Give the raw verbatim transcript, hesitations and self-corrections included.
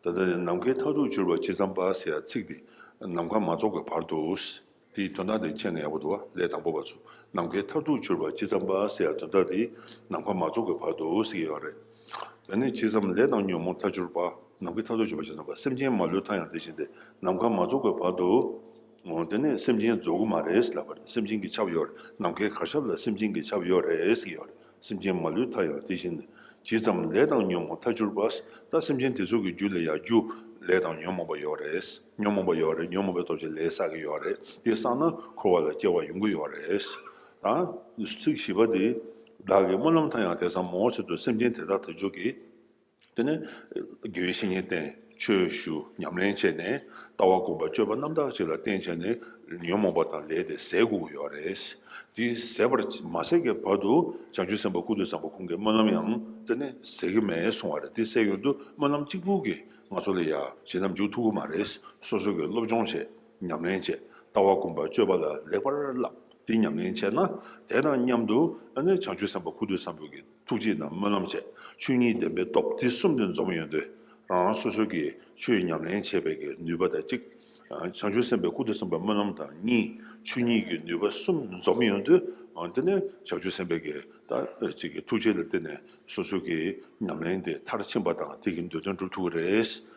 ད་ལྟ་ནི་ནམ་མཁའི་མཐར་ཐུག་གྱུར་པ་ཇི་ཙམ་པ་ཟེར་ཡ་ཚིག་འདི་ནམ་མཁའ་མ་རྫོགས་པའི་བར་དུ། དེའི་དོན་དག་དེ་མཁྱེན་ན་ཡག་པོ་འདུག་བ། ལས་དང་པོ་པ་ཚོ། ནམ་མཁའི་མཐར་ཐུག་གྱུར་པ་ཇི་ཙམ་པ་ཟེར་ཡ་དོན་དག་དེ་ནམ་མཁའ་མ་རྫོགས་པའི་བར་དུ་ཟེར་གྱི་ཡོད་རེད། དེ་ནས་ཇི་ཙམ་ལས་དང་ཉོན་མོངས་མཐར་གྱུར་པ། ནམ་མཁའི་མཐར་ཐུག་གྱུར་པ་ཇི་ཙམ་པ། སེམས་ཅན་མ་ལུས་མཐའ་ཡང་དེ་བཞིན་ཏེ། ནམ་མཁའ་མ་རྫོགས་པའི་བར་དུ། འོ་དེ་ནས་སེམས་ཅན་རྫོགས་ཀྱི་མ་རེད་ལབ་པ་རེད། སེམས་ཅན་གྱི་ཁྱབ་ཡོད་རེད། ནམ་མཁའི་གར་ཁྱབ་ལ་སེམས་ཅན་གྱི་ཁྱབ་ཡོད་རེད་ཟེར་གྱི་ཡོད་རེད། སེམས་ཅན་མ་ལུས་མཐའ་ཡང་དེ་བཞིན་ཏེ། ཇི་ཙམ་ལས་དང་ཉོན་མོངས་མཐར་གྱུར་པ། ད་སེམས་ཅན་དེ་ཚོ་གི་རྒྱུད་ལ་ཡང་རྒྱུ་ལས་དང་ཉོན་མོངས་པ་ཡོད་རེད། ཉོན་མོངས་པ་ཡོད་རེད། ཉོན་མོངས་པའི་སྟོབས་ཀྱིས་ལས་བསགས་ཀྱི་ཡོད་རེད། དེ་བསགས་ན་འཁོར་བ་ལ་སྐྱེ་བ་ཡོང་གི་ཡོད་རེད། ད་ཚིག་བཞི་པ་དེ། བདག་གི་སྨོན་ལམ་མཐའ་ཡང་དེ་ཙམ་མོ་ཟེར་དུས་སེམས་ཅན་དེ་དག་དེ་ཚོ་གི། དེ་ནས་དགེ་བའི་བཤེས་གཉེན་བསྟེན། ཆོས་ཞུ། ཉམས་ལེན་བྱས་ནས་ལྟ་བ་སྒོམ་པ་སྤྱོད་པ་རྣམ་དག་ཅིག་ལ་བརྟེན་བྱས་ནས་ཉོན་མོངས་པ་དང་ལས་དེ་ཟད་དགོས་ཀྱི་ཡོད་རེད། དེ་ཟད་པར་མ་ཟད་ཀྱི་བར་དུ་བྱང་ཆུབ་སེམས་དཔའ་ཀུན་ཏུ་བཟང་པོ་ཁོང་གི་སྨོན་ལམ་ཡང་དེ་ནས་ཟད་ཀྱི་མེད་གསུང་བ་རེད། དེ་ཟད་ཡོང་དུས་སྨོན་ལམ་གཅིག་པུ་གིས་ང་ཚོ་ལ་ཡ་ཇི་ཙམ་འཇུག་ཐུབ་ཀྱི་མ་རེད། སོ་སོ་གི་སློབ་སྦྱོང་བྱས། ཉམས་ལེན་བྱས། ལྟ་བ་སྒོམ་པ་སྤྱོད་པ་ལ་ལེགས་པར་བསླབ། དེ་ཉམས་ལེན་བྱས་ན་དེ་དང་མཉམ་དུ་ཨ་ནི་བྱང་ཆུབ་སེམས་དཔའ་ཀུན་ཏུ་བཟང་པོ་གི་ཐུགས་རྗེ་དང་སྨོན་ལམ་བྱས། ཆོས་ཉིད་བདེན་པའི་སྟོབས་དེ་གསུམ་དེ་འཛོམས་ཡོང་དུས་རང་རང་སོ་སོ་གི་ཆོས་ཉམས་ལེན་བྱས་པའི་གི་ནུས་པ་དང་གཅིག་བྱང་ཆུབ་སེམས་དཔའི་ཀུན་ཏུ་བཟང་པོའི་སྨོན་ལམ་དང་གཉིས། ཆོས་ཉིད་ཀྱི་ནུས་པ་གསུམ་འཛོམས་ཡོང་དུས་དེ་ནས་བྱང་ཆུབ་སེམས་དཔའི་གི་ད་ཅིག་གི་ཐུགས་རྗེ་ལ་བརྟེན་ནས་སོ་སོ་གི་ཉམས་ལེན་དེ་མཐར་ཕྱིན་པ་དང་དེ་གི་འདོད་དོན་འགྲུབ་ཐུབ་ཀྱི་རེད།